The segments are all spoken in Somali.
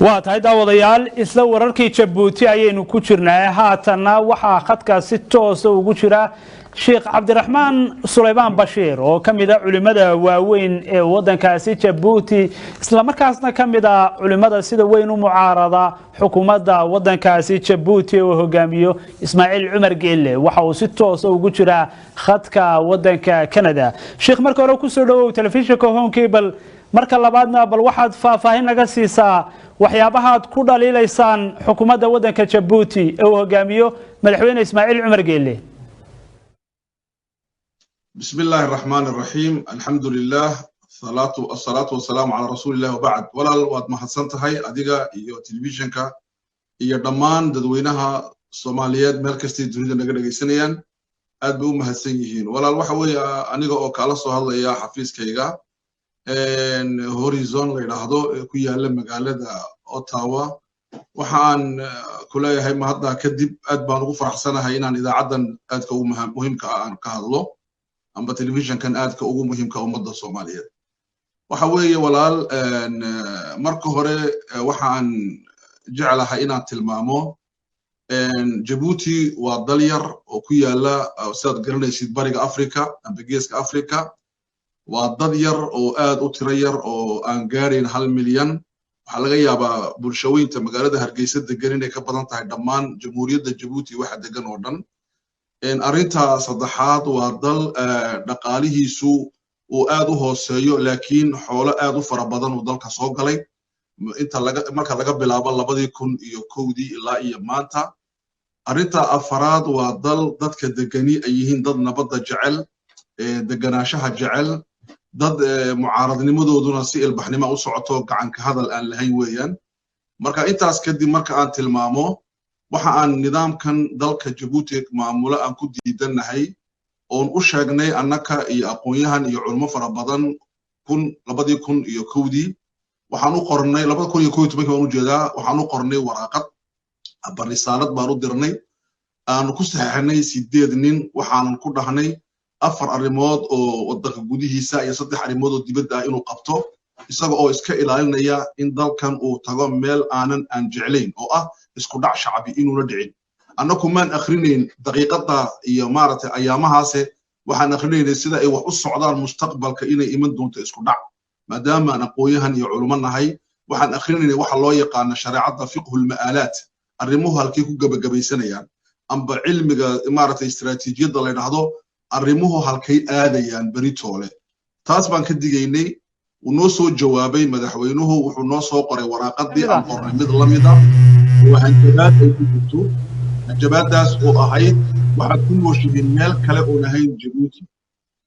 Waa tahay, daawadayaal, isla wararkii Jabuuti ayaynu ku jirnaa. Haatanna waxaa khadka si toosa ugu jira Sheekh Cabdiraxmaan Sulaymaan Bashiir, oo ka mid a culimmada waaweyn ee waddankaasi Jabuuti, islamarkaasna ka mid a culimmada sida weyn u mucaarada xukuumadda waddankaasi Jabuuti oo hogaamiyo Ismaaciil Cumar Geelle. Waxa uu si toosa ugu jiraa khadka waddanka Canada. Sheekh, marka hore kusoo dhawow telefishinka Horn Cable. Marka labaadna, bal waxaad faahfaahin naga siisaa waxyaabahaad ku dhaliilaysaan xukuumadda waddanka Jabuuti ee uu hogaamiyo madaxweyne Ismaaciil Cumar Geelle. بسم الله الرحمن الرحيم، الحمد لله، الصلاة والسلام على رسول الله، وبعد. Walaal, waad mahadsan tahay adiga iyo telefishinka iyo dhammaan dadweynaha Soomaaliyeed meel kastay dunida naga dhegaysanayaan. Aad bay u mahadsan yihiin, walaal. Waxa weeye, aniga oo kaala soo hadlaya xafiiskayga Horizon la yidhaahdo ee ku yaala magaalada Ottawa, waxaan ku leeyahay mahaddaa kadib, aad baan ugu faraxsanahay inaan idaacaddan aadka ugu muhiimka ah aan ka hadlo, amba telefishinkan aadka ugu muhiimka ummadda Soomaaliyeed. Waxa weeye, walaal, marka hore waxaan jeclahay inaan tilmaamo Jabuuti waa dal yar oo ku yaala, sidaad garanaysid, Bariga Africa amba Geeska Africa. Waa dad yar oo aad u tiro yar oo aan gaarayn 1 milyan. Waxaa laga yaabaa bulshaweynta magaalada Hargeysa degan inay ka badan tahay dhammaan Jamhuuriyadda Jabuuti waxa degan oo dhan. Arrinta saddexaad, waa dal dhaqaalihiisu uu aad u hooseeyo, laakiin xoolo aad u fara badan uu dalka soo galay inta laga marka laga bilaabo 2001-dii ilaa iyo maanta. Arrinta afaraad, waa dal dadka degani ay yihiin dad nabadda jecel, deganaanshaha jecel, dad mucaaradnimadooduna si ilbaxnimo u socoto, gacanka hadal aan lahayn weeyaan. Marka intaas kadib, marka aan tilmaamo waxa aan nidaamkan dalka Jabuuti maamulo aan ku diidannahay oon u sheegnay annaka iyo aqoon-yahan iyo culimo fara badan 2001-dii, waxaan u qornay, 2011-kii baan u jeedaa, waxaan u qornay waraaqad aba risaalad baan u dirnay, aanu ku saxeexnay sideed nin. Waxaanan ku dhahnay afar arrimood oo waddanka gudihiisa iyo saddex arrimood oo dibadda ah inuu qabto, isaga oo iska ilaalinaya in dalkan uu tago meel aanan aan jeclayn oo ah isku dhac shacbi inuuna dhicin. Annaku maan akhrinayn daqiiqadda iyo maaragtay ayaamahaase, waxaan akhrinaynay sida ay wax u socdaan mustaqbalka, inay iman doonto isku dhac. Maadaama aan aqoon-yahan iyo culimo nahay, waxaan akhrinaynay waxa loo yaqaano shareecadda fiqhu lma'aalaat, arrimuhu halkay ku gebagabaysanayaan, amba cilmiga maaragtay istaraatiijiyadda la yidhaahdo, arrimuhu halkay aadayaan beritoole. Taas baan ka digaynay. Wuu noo soo jawaabay madaxweynuhu, wuxuu noo soo qoray waraaqadii aan qornay mid la mid ah oo hanjabaad ay ku jirto, hanjabaaddaas oo ahayd waxaad ku nooshihiin meel kale oon ahayn Jabuuti.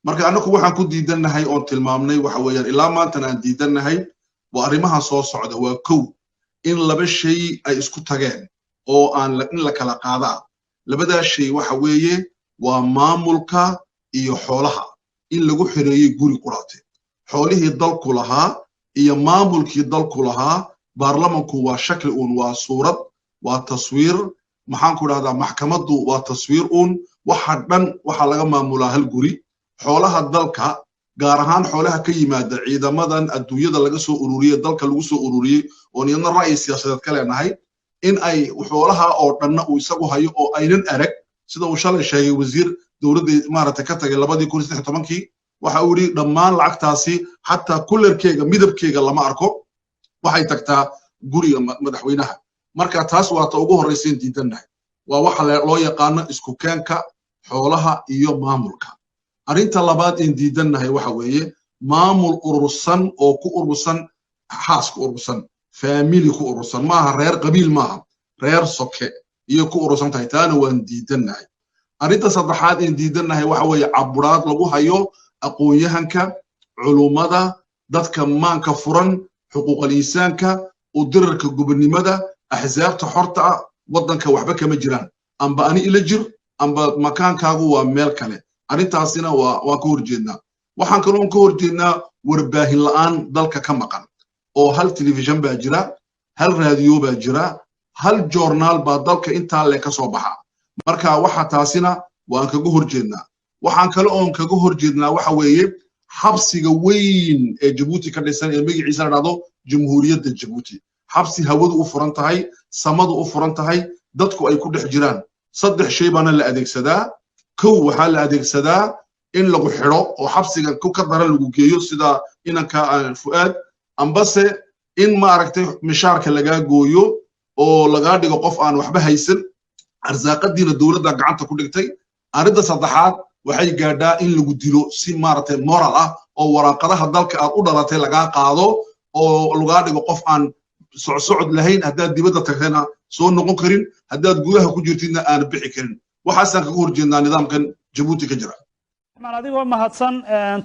Marka annagu waxaan ku diidannahay oon tilmaamnay waxa weeyaan, ilaa maantana aan diidannahay, waa arrimaha soo socda. Waa kow, in laba shay ay isku tageen oo aan in la kala qaadaa. Labadaa shay waxa weeye waa maamulka iyo xoolaha in lagu xireeyey guri quraate. Xoolihii dalku lahaa iyo maamulkii dalku lahaa, baarlamanku waa shakli uun, waa suurad, waa taswiir. Maxaan ku dhahdaa, maxkamaddu waa taswiir uun. Waxa dhan waxaa laga maamulaa hal guri. Xoolaha dalka, gaar ahaan xoolaha ka yimaada ciidamadan adduunyada laga soo ururiyey, dalka lagu soo ururiyey, oon iyadna ra'yi siyaasadeed ka leenahay, in ay xoolaha oo dhanna uu isagu hayo oo aynan arag, sida uu shalay sheegay wasiir dowladda maaragtay ka tagay 2013-kii. Waxa uu yidhi dhammaan lacagtaasi xataa kulerkeega, midabkeega lama arko, waxay tagtaa guriga madaxweynaha. Marka taas waa ta ugu horraysayn diidannahay, waa waxa loo yaqaano isku keenka xoolaha iyo maamulka. Arrinta labaad een diidannahay waxa weeye maamul urursan oo ku urursan xaas, ku urursan family, ku urursan maaha reer, qabiil maaha, reer soke iyo ku urursan tahay. Taana waan diidannahay. Arrinta saddexaad een diidannahay waxa weeye caburaad lagu hayo aqoon-yahanka, culummada, dadka maanka furan, xuquuqal insaanka, u dirarka gobonnimada, axsaabta xorta ah. Waddanka waxba kama jiraan, amba ani ila jir amba makaankaagu waa meel kale. Arrintaasina waan ka horjeednaa. Waxaan kaloon ka horjeednaa warbaahin la'aan dalka ka maqan, oo hal telefishan baa jira, hal raadiyo baa jira, hal joornaal baa dalka intaa le ka soo baxa. Marka waxa taasina waan kaga horjeednaa. Waxaan kale oon kaga horjeednaa waxa weeye xabsiga weyn ee Jabuuti ka dhisan ee magaciisa la dhahdo Jamhuuriyadda Jabuuti. Xabsi hawadu u furan tahay, samadu u furan tahay, dadku ay ku dhex jiraan. Saddex shay baana la adeegsadaa. Kow, waxaa la adeegsadaa in lagu xidho oo xabsiga ku ka daran lagu geeyo, sida inanka Fu'aad, ambase in maaragtay mishaarka lagaa gooyo oo lagaa dhigo qof aan waxba haysan, arsaaqadiina dowladda gacanta ku dhigtay. Arrinta saddexaad waxay gaadhaa in lagu dilo si maaragtay moral ah, oo waraaqadaha dalka aad u dhalatay lagaa qaado oo lagaa dhigo qof aan socsocod lahayn, haddaad dibadda tagtayna soo noqon karin, haddaad gudaha ku jirtidna aan bixi karin. Waxaasaan kaga horjeednaa nidaamkan Jabuuti ka jira. Adigoo mahadsan,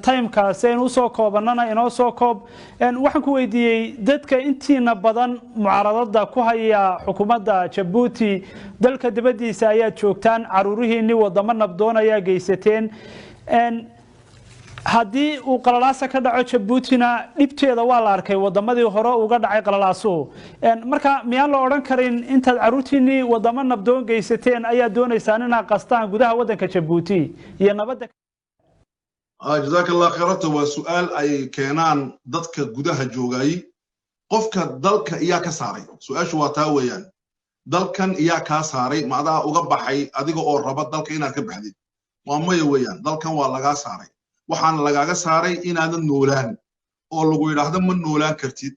timekaasi aynu usoo koobanana inoo soo koob. Waxaan ku weydiiyey, dadka intiina badan mucaaradada ku haya xukuumadda Jabuuti dalka dibaddiisa ayaad joogtaan, caruurihiinii wadamo nabdoon ayaa geysateen. Haddii uu qalalaasa ka dhaco Jabuutina, dhibteeda waa la arkay wadamadii hore uga dhacay qalalaasuhu. Marka miyaan la odhan karin intaad caruurtiinii wadamo nabdoon geysateen ayaa doonaysaan inaad qastaan gudaha waddanka Jabuuti iyo nabadda? Jazaaka Allah khayr. Horta waa su'aal ay keenaan dadka gudaha joogay. Qofka dalka iyaa ka saaray? Su-aashu waa taa weeyaan. Dalkan iyaa kaa saaray? Ma adaa uga baxay adiga oo raba dalka inaad ka baxdid? Waa maya weeyaan. Dalkan waa lagaa saaray. Waxaana lagaaga saaray inaadan noolaan oo lagu yidhaahdo ma noolaan kartid.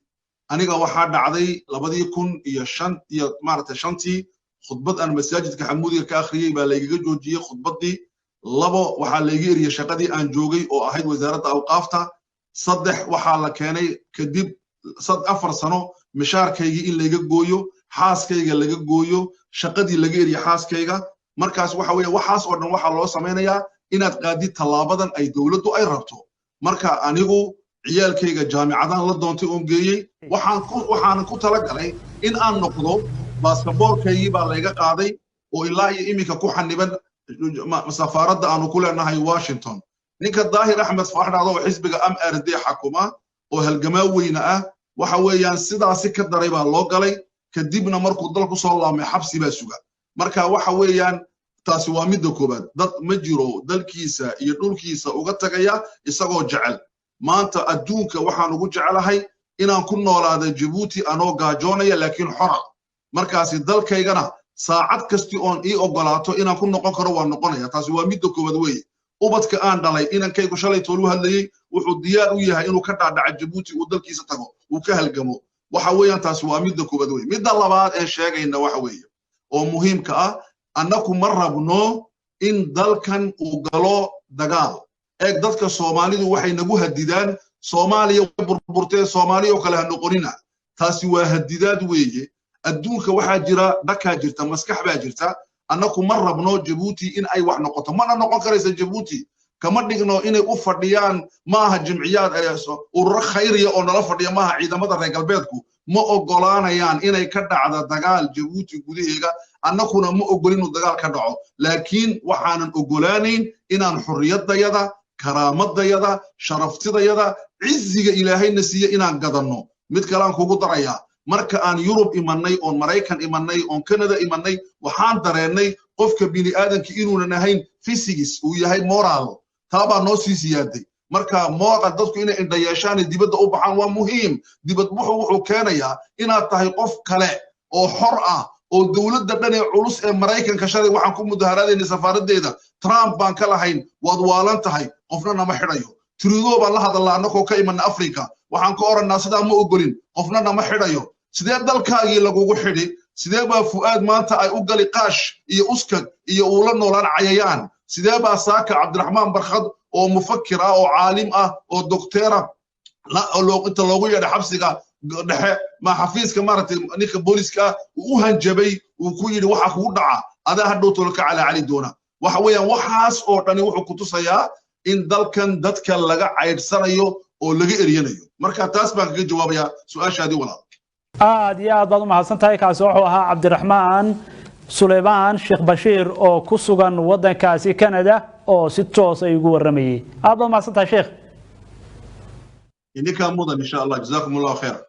Aniga waxaa dhacday 2005 iyo maaragtay shantii, khudbad aan masaajidka Xamuudiga ka akhriyey baa laygaga joojiyey khudbaddii. Labo, waxaa layga eriyey shaqadii aan joogay oo ahayd Wasaaradda Awqaafta. Saddex, waxaa la keenay kadib 4 sano mishaarkaygii in layga gooyo, xaaskayga laga gooyo, shaqadii laga eriyey xaaskayga. Markaas waxa weeye, waxaas oo dhan waxaa loo samaynayaa inaad qaadid tallaabadan ay dowladdu ay rabto. Marka anigu ciyaalkayga jaamicadaan la doontay oon geeyey, waxaanan ku talagalay in aan noqdo. Baasaboorkaygii baa layga qaaday oo ilaa iyo iminka ku xaniban safaaradda aanu ku leenahay Washington. Ninka Daahir Axmed Faaxdhacdo oo xisbiga MRD xakuma oo halgamaa weyne ah, waxa weeyaan sidaasi ka daray baa loo galay. Kadibna markuu dalku soo laabmay, xabsi baa suga. Marka waxa weeyaan, taasi waa midda koowaad. Dad ma jiro dalkiisa iyo dhulkiisa uga tagaya isagoo jecel. Maanta adduunka waxaan ugu jecelahay inaan ku noolaada Jabuuti anoo gaajoonaya laakiin xora. Markaasi dalkaygana saacad kasti oon ii ogolaato inaan ku noqon karo waan noqonaya. Taasi waa midda koowaad weeye. Ubadka aan dhalay, inankaygu shalay toolu hadlayey, wuxuu diyaar u yahay inuu ka dhaadhaca Jabuuti, uu dalkiisa tago, uu ka halgamo. Waxa weeyaan, taasi waa midda koowaad weeye. Midda labaad ee sheegayna waxa weeye oo muhiimka ah, annaku ma rabno in dalkan uu galo dagaal. Eeg, dadka Soomaalidu waxay nagu hadidaan Soomaaliya burburtee, Soomaaliya oo kale ha noqonina. Taasi waa hadidaad weeye. Adduunka waxaa jira dhakaa jirta, maskax baa jirta. Annaku ma rabno Jabuuti in ay wax noqoto, mana noqon karaysa. Jabuuti kama dhigno inay u fadhiyaan maaha jimciyaad, ururo khayriya oo nala fadhiya maaha. Ciidamada reer galbeedku ma ogolaanayaan inay ka dhacda dagaal Jabuuti gudaheega, annakuna ma ogolin inuu dagaal ka dhaco. Laakiin waxaanan ogolaanayn inaan xurriyaddayada, karaamadayada, sharaftidayada, ciziga Ilaahayna siiye inaan gadanno. Mid kalean kugu darayaa: marka aan Yurub imanay oon Maraykan imanay oon Canada imanay, waxaan dareennay qofka bini'aadanka inuunan ahayn physics, uu yahay moral. Taa baa noo sii siyaaday. Marka moral dadku inay indha yeeshaan, dibadda u baxaan waa muhiim. Dibadbuxu wuxuu keenayaa inaad tahay qof kale oo xor ah oo dowladda dhan ee culus ee Maraykanka. Shalay waxaan ku mudaharaadaynay safaaraddeeda. Trump baan ka lahayn, waad waalan tahay, qofna nama xidhayo. Trudeau baan la hadalnaa annagoo ka imana Africa, waxaan ka odhannaa sidaa ma ogolin, qofna nama xidhayo. Sidee dalkaagii lagugu xidhi? Sidee baa Fu'aad maanta ay u gali qaash iyo uskag iyo uula noolaan cayayaan? Sidee baa saaka Cabdiraxmaan Barkhad oo mufakir ah oo caalim ah oo docteera inta loogu yeedhay xabsiga dhexe, ma xafiiska maaragtay ninka booliska ah uu u hanjabay, uu ku yidhi waxa kugu dhaca adaa hadhow tolo ka calaacali doona? Waxa weeyaan, waxaas oo dhani wuxuu ku tusayaa in dalkan dadka laga caydhsanayo oo laga eryanayo. Marka taas baan kaga jawaabayaa su-aashaadii, walaal. Aad iyo aad baad u mahadsan tahay. Kaasi wuxuu ahaa Cabdiraxmaan Suleymaan Sheekh Bashiir oo ku sugan waddankaasi Canada oo si toos ay ugu warramayey. Aad baad umahadsan tahay, sheekh. Idinkaa mudan, insha Allah. Jazaakum Allahu khayra.